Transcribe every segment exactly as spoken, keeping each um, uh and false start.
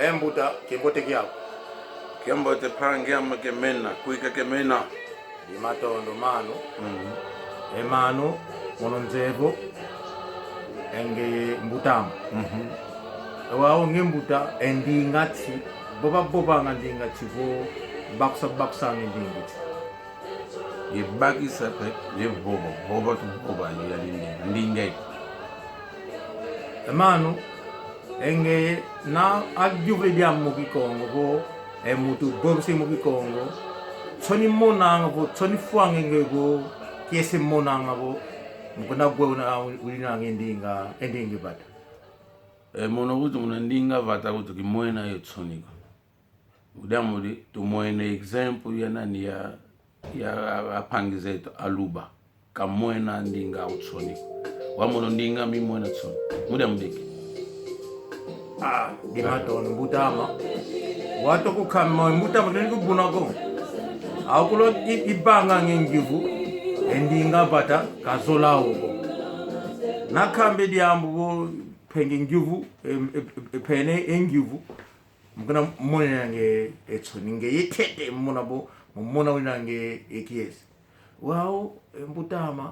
E mbuta, kiambote kiaku. Kiambote mpangi ame, kemena, kwika kemena. Di matondo mano. Mhm. E mano, mono nzevo, e nge mbuta ame. Mhm. E wau nge mbuta, e ndinga ti, vova vovanga ndinga ti vo, bakisa bakisanga ndinga ti. Ye bakisa pe, ye vova, vova tuvova, ye ya ndinga, ndinga. E mano, e nge na a yuvula diame mu Kikongo vo, e muntu vovese mu Kikongo, nsoni monanga vo, nsoni fwanga e nge vo, kiese monanga vo, mu kuna gwe una, uninanga e ndinga, e ndinga vata. E mono kutu muna ndinga vata kutu kimwena yo nsoni ko. Mu diambu di tumwene exemple ya nani, ya, ya a, a mpangi zeto Aluba. Kamwena ndinga au nsoni. Wa mono ndinga mi mwena nsoni. Mu diambu di ki. Ah, di matondo mbuta ame. Wau toko kama mbuta ame teni kubuna ko. Au kulo i, ivanga nge ngiuvu. E ndinga vata kazola uko. Na kambe diambu vo mpe nge ngiuvu, e, e, e, mpe ne e ngiuvu. Mu kuna monenanga e nsoni nge yetete muna vo, mu mona uninanga e kiese. Wau, e mbuta ame,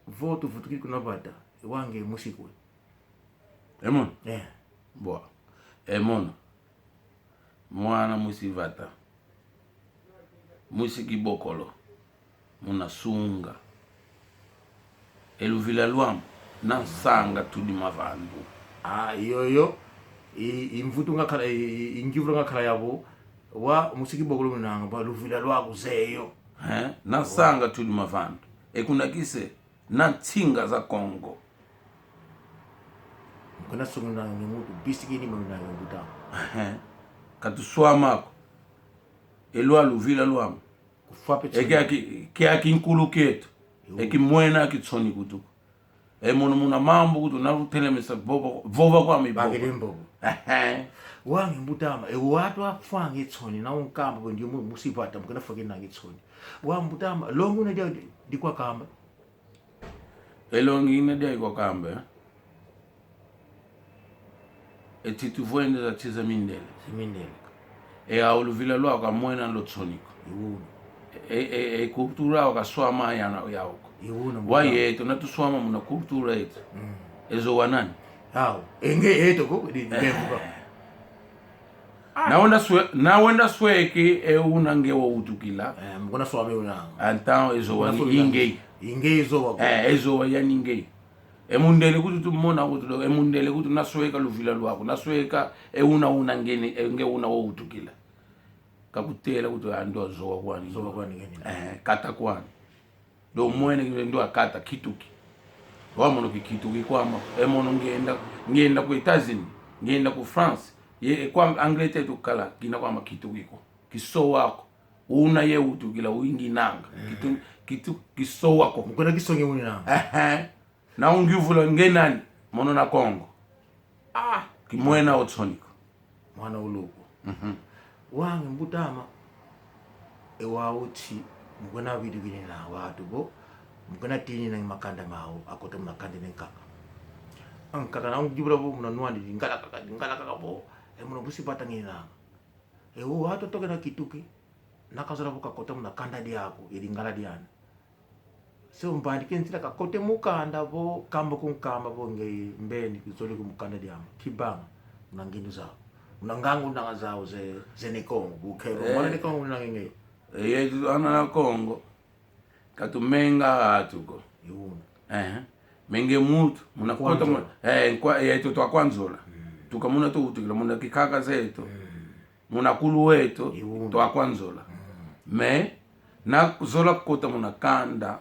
vo tuvutukidi kuna vata, e wau nge mwisi kwe. E mono? Eh. Bwa. E mono. Mwana mwisi vata. Mwisi kibokolo. Muna sunga e luvila lwame, na nsanga tudi mavandu. Ah, yoyo, i, i mvutu ngakala, i, i, i ngiuvula ngakala yavo, wa mwisi kibokolo munanga, ba luvila lwaku zeyo. Eh, na nsanga tudi mavandu. E kuna kise, na nsinga za Kongo. Kuna sunga ni muntu bisikini muna mbuta ame. Eh, katuswama ko. E lwa luvila lwame. Kufwa pe e kia ki, kia kinkulu kieto. Yo. E kimwena ki nsoni kutu. E mono muna mambu kutu na utelemesa vova, vova kwame vova. Bakele mbobo. Ehe. Wau nge mbuta ame, e wau twa fwanga e nsoni na unkamba bo ndio mu, mwisi vata, mu kuna fwa kina nge nsoni. Wau mbuta ame, longi una dia di, di kwa kamba. E longi ina dia i kwa kamba, eh? E ti tuvwende za ti za mindele. Za mindele. E au luvila lwau kamwena lo nsoni ko. I wuna. E, e, e kultura au kaswama yana yau ko. I wuna. Wa mbuta. Yeto na tuswama muna kultura yeto. Mm. E zowa nani? Au. E nge yeto ko, di, di, eh, bevuka. Ah. Na wenda swe-, na wenda sweki e una nge wawutukila. Eh, mu kuna swama e una. Então, e zowa ni inge. Inge e zowa ko. Eh, e zowa yani nge. E mundele kutu tumona kutu do, e mundele kutu na sweka luvila lwaku, na sweka e una una ngeni, e nge una wawutukila. Kakutela kutu a ndo zowa kwani. Zowa kwani ngeni. Eh, kata kwani. Do mwene ndio akata kituki. Wa mono ki kituki kwame. E mono ngenda, ngenda ku États-Unis, ngenda ku France. Ye, e kwa Angleterre tukala, kina kwame kituki ko. Kisowa ko. Una ye utukila, unginanga. Eh. Kitu, kitu, kisowa ko. Mu kuna kisowa nge uninanga. Ehe. Na ungiuvula nge nani? Mono na Kongo. Ah, kimwena o nsoni ko. Mwana uluku. Mhm. Wau nge mbuta ame, e wau ti, mu kuna vitukini na watu bo, mu kuna tinina makanda mau, akota muna kanda ni nkaka. Nkaka na ungiuvula bo, muna nwandi, di ngalakaka, di ngalakaka bo, e muna mwisi vata nginanga. E wau watu tokena kituki, na kazola vo kakota muna kanda diaku, i lingala diani. Se umbandi kentila kakote mu kanda vo, kamba kunkamba vo nge mbeni kizole ku mu kanda diame. Kibanga, muna ngindu zau. Muna ngangu nanga zau ze, ze Ne Kongo, bukelo. Eh. Mwana Ne Kongo muna nge nge. Eh, yetu ana Ne Kongo. Katumenga atu ko. I wuna. Eh. Menge mutu, muna kota muna. Kwanzola. Eh, kwa, yetu twa kwanzola. Mm. Tuka muna tuwutukila, muna kikaka zetu. Mm. Muna kulu wetu, i wuna, twa kwanzola. Mm. Mais, na kuzola kota muna kanda,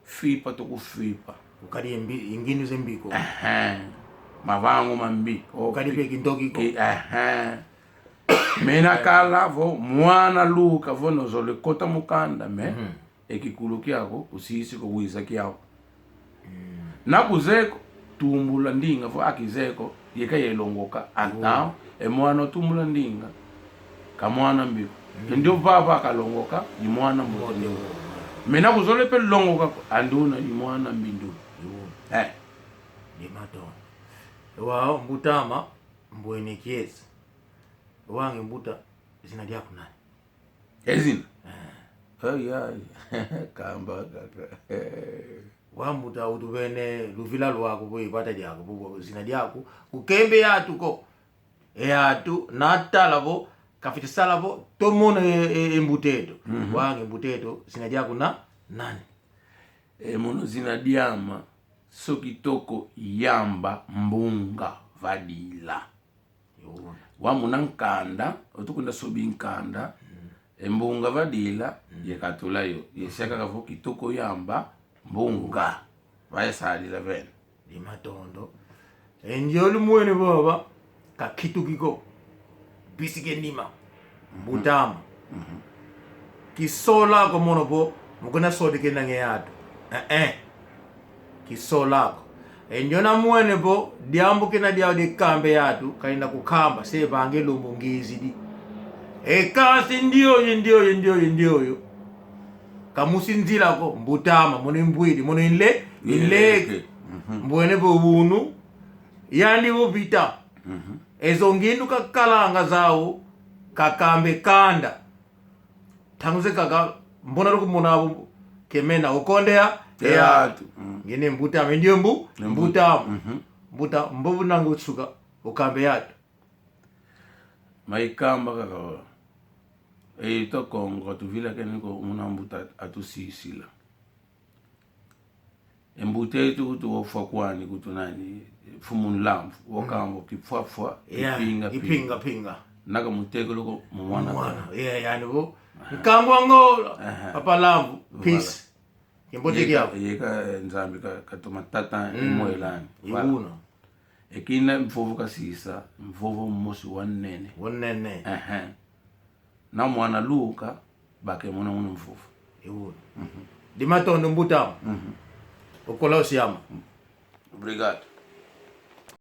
fipa tukufipa. Ukadi mbi, ngindu ze mbi ko. Ehe. Mavangu mambi. O, ukadi pe kindoki ko. Ki, ehe. Mais na kala vo, mwana luka vo, nozole kota mu kanda, mais, mhm. E kikulu kiaku, usisi ko wiza kiau. Mm. Na kuzeko, tumbula ndinga vo akizeko, yeka yelongoka. Ata, mm, e mwana otumbula ndinga, ka mwana mbi ko. Mm. Ndio vava akalongoka, ni mwana mbote. Mbote. Mena kuzole pe longoka ko, anduna ni mwana mbi ndu. Mm. Eh. Ni mato. Wau mbut'ama, mbwene kiese. Wange mbuta, zina diaku nani? E zina? Ai, ai. Kamba kaka. Wa mbuta, utuvene luvila lwaku vo, ivata diaku vo, vo zina diaku kukembe yatu ko. E yatu natala vo, kafiti sala vo, tomona e, e, e mbuta eto. Mhm. Wange mbuta eto, zina diaku na nani? E mono zina diama, so kitoko yamba Mbunga Vadila. Yo. Wa muna nkanda, otukwenda sobi nkanda, mm, e Mbunga Vadila, mm, ye katula yo, ye, mm, seka kavo kitoko yamba Mbunga. Vaya sadila vene. Di matondo. E ndio lumwene vava, kakituki ko. Bisike nima. Mbut'ama. Mhm. Kisola ko mono vo, mukuna sodeke nange yatu. Eh, eh. Kisola ko. E ndio namwene vo, diambu kena diau dikambe yatu, kaina kukamba, se vange lumbu ngizidi. E kansi ndioyo, ndioyo, ndioyo, ndioyo. Kamusi nzila ko, mbut'ama, mono imbwidi, mono inle, inleke. Inleke. Mhm. Mbwene vo unu, yandi vo vita. Mhm. Ezo ngindu kakalanga zau, kakambe kanda. Ntangu ze kaka, mbona lukumona vo, kemena, okonde ya, e yatu. Yatu. Mm. Ngene mbut'ama, ndio mbu, ni mbu-, mbut'ama. Mhm. Mbuta, mbovu nangu suka, okambe yatu. Maikamba kaka wa. E ito Kongo, tuvilakene ko muna mbuta atusisila. E mbuta etu kutu wofwa kwani kutu nani, Mfumu Nlamvu, mm, wakamba kifwafwa, yeah, kipinga, kipinga, pinga. Pinga. Nakamutekelo ko mu mwana. Mwana, yeah, yani vo. Aha. Nkangu wa Ngola, aha, Papa Lamvu, voilà. Peace. Kimbote kiau. Yeka, yeka, eh, Nzambi ka, katoma tata, mm, e mwelani. Voilà. Iwuna. E kina mvovo kasisa, mvovo mosi wa nene. Wa nene. Ehe. Na mwana luka, bake muna muna mvovo. Iwuna. Mhm. Di matondo mbut'ama. Mhm. Okola osiama. Obrigado.